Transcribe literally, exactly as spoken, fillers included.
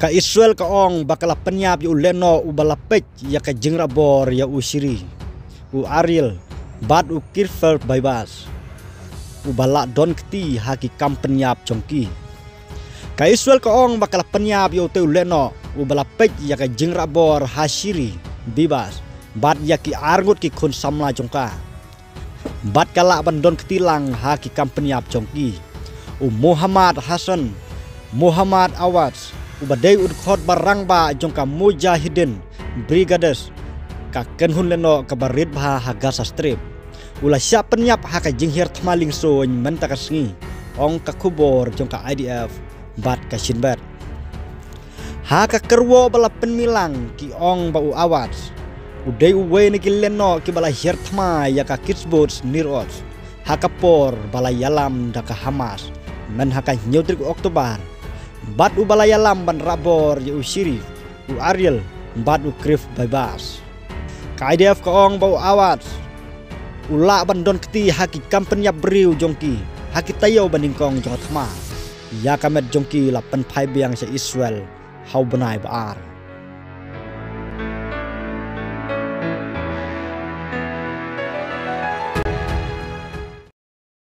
Ka Israel ka ong ba ka la pynïap ïa u lehnoh uba la peit ïa ka jingrabor ïa u Syrie, u Ariel, bad u Kfir Beibas, uba la don kti ha ki kam pynïap jong ki. Ka Israel ka ong ba ka la pynïap ïa utei u lehnoh uba la peit ïa ka jingrabor ha Syrie, Beibas, bad ïa ki arngut ki khun samla jong ka. Bad ka lah ban don kti lang ha ki kam pynïap jong ki. U Muhammad Hassan Muhammad Awad, uba dei u dkhot ba rangbah jong ka Mujahideen Brigades, ka kynhun lehnoh kaba rit bha ha Gaza Strip, u la shah pynïap ha ka jinghiar thma lyngsuiñ mynta ka sngi, ong ka khubor jong ka I D F bad ka Shin Bet. Ha ka kyrwoh ba la pynmih lang, ki ong ba u Awad u dei uwei na ki lehnoh kiba la hiar thma ïa ka kibbutz Nir Oz ha ka por ba la ïalam da ka Hamas myn ha ka hynñiew tarik October, bad uba la ïalam ban rabor ïa u Syrie, u Ariel, bad u Kfir Beibas. Ka I D F ka ong ba u Awad u lah ban don kti ha ki kam pynïap briew jong ki ha ki taïew ba nyngkong jong ka thma. Ïa ka met jong ki la pynphai biang sha Israel ha u bnai ba ar.